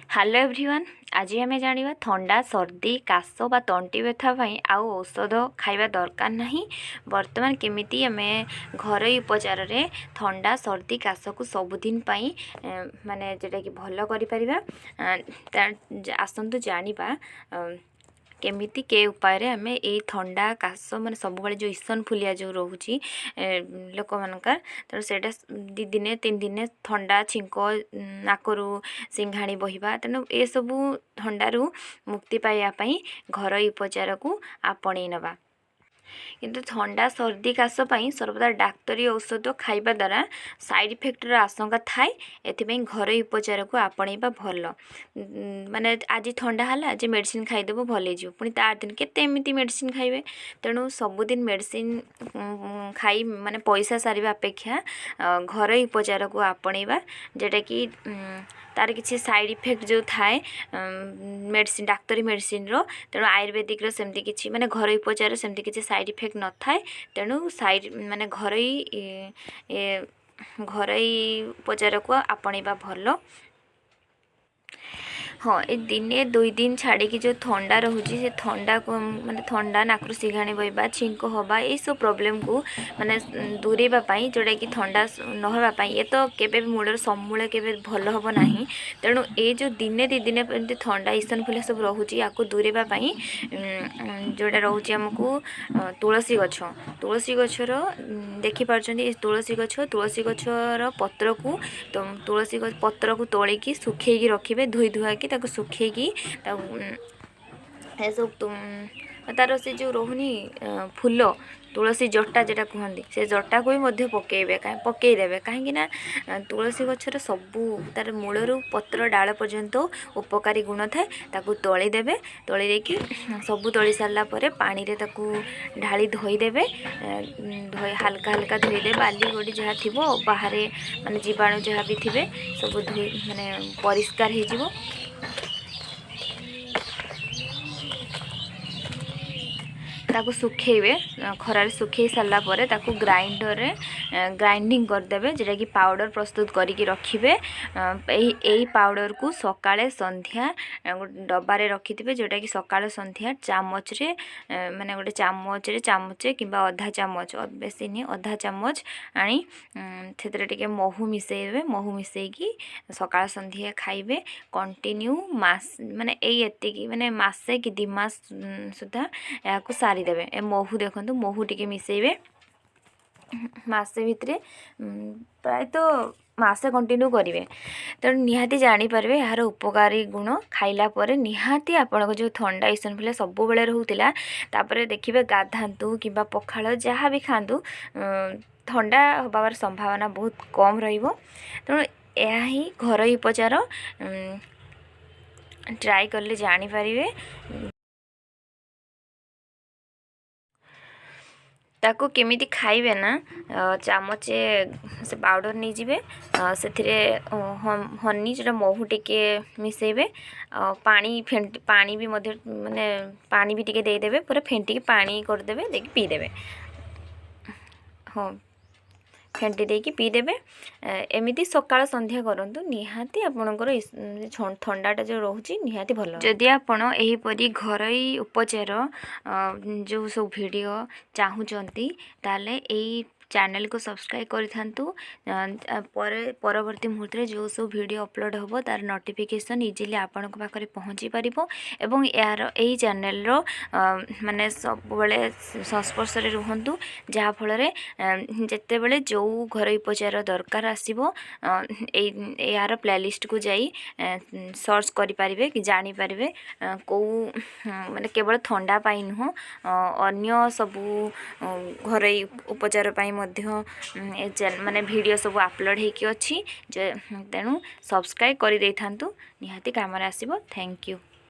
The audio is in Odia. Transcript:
ହ୍ୟାଲୋ ଏଭ୍ରିୱାନ୍, ଆଜି ଆମେ ଜାଣିବା ଥଣ୍ଡା, ସର୍ଦ୍ଦି, କାଶ ବା ତଣ୍ଟି ବ୍ୟଥା ପାଇଁ ଆଉ ଔଷଧ ଖାଇବା ଦରକାର ନାହିଁ। ବର୍ତ୍ତମାନ କେମିତି ଆମେ ଘରୋଇ ଉପଚାରରେ ଥଣ୍ଡା, ସର୍ଦ୍ଦି, କାଶକୁ ସବୁଦିନ ପାଇଁ ମାନେ ଯେଉଁଟାକି ଭଲ କରିପାରିବା। ଆସନ୍ତୁ ଜାଣିବା କେମିତି, କେ ଉପାୟରେ ଆମେ ଏଇ ଥଣ୍ଡା, କାଶ, ମାନେ ସବୁବେଳେ ଯେଉଁ ଇସନଫୁଲିଆ ଯେଉଁ ରହୁଛି ଲୋକମାନଙ୍କର, ତେଣୁ ସେଇଟା 2 ଦିନେ 3 ଦିନେ ଥଣ୍ଡା, ଛିଙ୍କ, ନାକରୁ ସିଙ୍ଘାଣି ବହିବା, ତେଣୁ ଏସବୁ ଥଣ୍ଡାରୁ ମୁକ୍ତି ପାଇବା ପାଇଁ ଘରୋଇ ଉପଚାରକୁ ଆପଣେଇ ନେବା। କିନ୍ତୁ ଥଣ୍ଡା, ସର୍ଦ୍ଦି, କାଶ ପାଇଁ ସର୍ବଦା ଡାକ୍ତରୀ ଔଷଧ ଖାଇବା ଦ୍ୱାରା ସାଇଡ଼୍ ଇଫେକ୍ଟର ଆଶଙ୍କା ଥାଏ। ଏଥିପାଇଁ ଘରୋଇ ଉପଚାରକୁ ଆପଣେଇବା ଭଲ। ମାନେ ଆଜି ଥଣ୍ଡା ହେଲା, ଆଜି ମେଡ଼ିସିନ ଖାଇଦେବୁ, ଭଲ ହେଇଯିବ, ପୁଣି ତା ଦିନ କେତେ ଏମିତି ମେଡ଼ିସିନ ଖାଇବେ? ତେଣୁ ସବୁଦିନ ମେଡ଼ିସିନ ଖାଇ ମାନେ ପଇସା ସାରିବା ଅପେକ୍ଷା ଘରୋଇ ଉପଚାରକୁ ଆପଣେଇବା, ଯେଉଁଟାକି ତାର କିଛି ସାଇଡ଼୍ ଇଫେକ୍ଟ ଯେଉଁ ଥାଏ ମେଡ଼ିସିନ, ଡାକ୍ତରୀ ମେଡ଼ିସିନର, ତେଣୁ ଆୟୁର୍ବେଦିକର ସେମିତି କିଛି, ମାନେ ଘରୋଇ ଉପଚାର ସେମିତି କିଛି ସାଇଡ଼୍ ଇଫେକ୍ଟ ନଥାଏ। ତେଣୁ ସାଇଡ଼୍ ମାନେ ଘରୋଇ ଉପଚାରକୁ ଆପଣେଇବା ଭଲ। ହଁ, ଏ ଦିନେ 2 ଦିନ ଛାଡ଼ିକି ଯେଉଁ ଥଣ୍ଡା ରହୁଛି, ସେ ଥଣ୍ଡାକୁ, ମାନେ ଥଣ୍ଡା, ନାକରୁ ସିଙ୍ଘାଣି ବହିବା, ଛିଙ୍କ ହେବା, ଏଇସବୁ ପ୍ରୋବ୍ଲେମକୁ ମାନେ ଦୂରେଇବା ପାଇଁ, ଯେଉଁଟାକି ଥଣ୍ଡା ନ ହେବା ପାଇଁ, ଏ ତ କେବେ ବି ମୂଳରୁ ସମୂଳେ କେବେ ଭଲ ହେବ ନାହିଁ। ତେଣୁ ଏଇ ଯେଉଁ ଦିନେ 2 ଦିନ ଏମିତି ଥଣ୍ଡା, ଇସନଫୁଲିଆ ସବୁ ରହୁଛି, ୟାକୁ ଦୂରେଇବା ପାଇଁ ଯେଉଁଟା ରହୁଛି ଆମକୁ ତୁଳସୀ ଗଛ। ତୁଳସୀ ଗଛର ଦେଖିପାରୁଛନ୍ତି, ଏ ତୁଳସୀ ଗଛ, ତୁଳସୀ ଗଛର ପତ୍ରକୁ, ତୁଳସୀ ପତ୍ରକୁ ତୋଳିକି ଶୁଖେଇକି ରଖିବେ, ଧୋଇ ଧୁଆକି ତାକୁ ଶୁଖେଇକି ତାକୁ ଏସବୁ ତାର ସେ ଯେଉଁ ରହୁନି ଫୁଲ, ତୁଳସୀ ଜଟା ଯେଉଁଟା କୁହନ୍ତି, ସେ ଜଟାକୁ ବି ମଧ୍ୟ ପକାଇବେ, ପକାଇଦେବେ। କାହିଁକି ନା ତୁଳସୀ ଗଛର ସବୁ ତାର ମୂଳରୁ ପତ୍ର ଡାଳ ପର୍ଯ୍ୟନ୍ତ ଉପକାରୀ ଗୁଣ ଥାଏ। ତାକୁ ତୋଳିଦେବେ, ତୋଳି ଦେଇକି ସବୁ ତୋଳି ସାରିଲା ପରେ ପାଣିରେ ତାକୁ ଢାଳି ଧୋଇଦେବେ, ଧୋଇ ହାଲକା ହାଲକା ଧୋଇଦେବେ, ବାଲି ଗୋଡ଼ି ଯାହା ଥିବ ବାହାରେ, ମାନେ ଜୀବାଣୁ ଯାହା ବି ଥିବେ ସବୁ ଧୋଇ ମାନେ ପରିଷ୍କାର ହେଇଯିବ। ତାକୁ ଶୁଖେଇବେ ଖରାରେ। ଶୁଖେଇ ସାରିଲା ପରେ ତାକୁ ଗ୍ରାଇଣ୍ଡରରେ ଗ୍ରାଇଣ୍ଡିଙ୍ଗ କରିଦେବେ, ଯେଉଁଟାକି ପାଉଡ଼ର ପ୍ରସ୍ତୁତ କରିକି ରଖିବେ। ଏହି ପାଉଡ଼ରକୁ ସକାଳେ ସନ୍ଧ୍ୟା ଗୋଟେ ଡବାରେ ରଖିଥିବେ, ଯେଉଁଟାକି ସକାଳେ ସନ୍ଧ୍ୟା ଚାମଚରେ, ମାନେ ଗୋଟେ ଚାମଚରେ ଚାମଚେ କିମ୍ବା ଅଧା ଚାମଚ, ବେଶୀ ନୁହେଁ, ଅଧା ଚାମଚ ଆଣି ସେଥିରେ ଟିକେ ମହୁ ମିଶାଇଦେବେ। ମହୁ ମିଶାଇକି ସକାଳ ସନ୍ଧ୍ୟା ଖାଇବେ କଣ୍ଟିନ୍ୟୁ ମାସ, ମାନେ ଏଇ ଏତିକି, ମାନେ ମାସେ କି 2 ମାସ ସୁଦ୍ଧା ଏହାକୁ ସାରିଦେବେ। ଏ ମହୁ ଦେଖନ୍ତୁ, ମହୁ ଟିକେ ମିଶାଇବେ। ମାସେ ଭିତରେ, ପ୍ରାୟତଃ ମାସେ କଣ୍ଟିନ୍ୟୁ କରିବେ, ତେଣୁ ନିହାତି ଜାଣିପାରିବେ ଏହାର ଉପକାରୀ ଗୁଣ। ଖାଇଲା ପରେ ନିହାତି ଆପଣଙ୍କ ଯେଉଁ ଥଣ୍ଡା, ଇସନଫୁଲିଆ ସବୁବେଳେ ରହୁଥିଲା, ତାପରେ ଦେଖିବେ ଗାଧାନ୍ତୁ କିମ୍ବା ପଖାଳ ଯାହା ବି ଖାଆନ୍ତୁ, ଥଣ୍ଡା ହେବାର ସମ୍ଭାବନା ବହୁତ କମ୍ ରହିବ। ତେଣୁ ଏହା ହିଁ ଘରୋଇ ଉପଚାର, ଟ୍ରାଏ କଲେ ଜାଣିପାରିବେ। ତାକୁ କେମିତି ଖାଇବେ ନା, ଚାମଚେ ସେ ପାଉଡ଼ର ନେଇଯିବେ, ସେଥିରେ ହନି, ଯେଉଁଟା ମହୁ ଟିକେ ମିଶାଇବେ, ପାଣି ଫେଣ୍ଟି, ପାଣି ବି ମଧ୍ୟ, ମାନେ ପାଣି ବି ଟିକେ ଦେଇଦେବେ, ପୁରା ଫେଣ୍ଟିକି ପାଣି କରିଦେବେ, ଦେଇକି ପିଇଦେବେ। ହଁ, ଫେଣ୍ଟି ଦେଇକି ପିଇଦେବେ। ଏମିତି ସକାଳ ସନ୍ଧ୍ୟା କରନ୍ତୁ, ନିହାତି ଆପଣଙ୍କର ଥଣ୍ଡାଟା ଯେଉଁ ରହୁଛି ନିହାତି ଭଲ। ଯଦି ଆପଣ ଏହିପରି ଘରୋଇ ଉପଚାର ଯେଉଁ ସବୁ ଭିଡ଼ିଓ ଚାହୁଁଛନ୍ତି, ତାହେଲେ ଏଇ ଚ୍ୟାନେଲକୁ ସବସ୍କ୍ରାଇବ୍ କରିଥାନ୍ତୁ। ପରେ ପରବର୍ତ୍ତୀ ମୁହୂର୍ତ୍ତରେ ଯେଉଁ ସବୁ ଭିଡ଼ିଓ ଅପଲୋଡ଼ ହେବ, ତା'ର ନୋଟିଫିକେସନ୍ ଇଜିଲି ଆପଣଙ୍କ ପାଖରେ ପହଞ୍ଚି ପାରିବ ଏବଂ ଏହାର ଏଇ ଚ୍ୟାନେଲର ମାନେ ସବୁବେଳେ ସଂସ୍ପର୍ଶରେ ରୁହନ୍ତୁ, ଯାହାଫଳରେ ଯେତେବେଳେ ଯେଉଁ ଘରୋଇ ଉପଚାର ଦରକାର ଆସିବ, ଏଇ ଏହାର ପ୍ଲେଲିଷ୍ଟକୁ ଯାଇ ସର୍ଚ୍ଚ କରିପାରିବେ କି ଜାଣିପାରିବେ କେଉଁ, ମାନେ କେବଳ ଥଣ୍ଡା ପାଇଁ ନୁହଁ, ଅନ୍ୟ ସବୁ ଘରୋଇ ଉପଚାର ପାଇଁ ମଧ୍ୟ ମାନେ ଭିଡ଼ିଓ ସବୁ ଅପଲୋଡ଼ ହେଇକି ଅଛି ଯେ। ତେଣୁ ସବସ୍କ୍ରାଇବ୍ କରିଦେଇଥାନ୍ତୁ, ନିହାତି କାମରେ ଆସିବ। Thank you.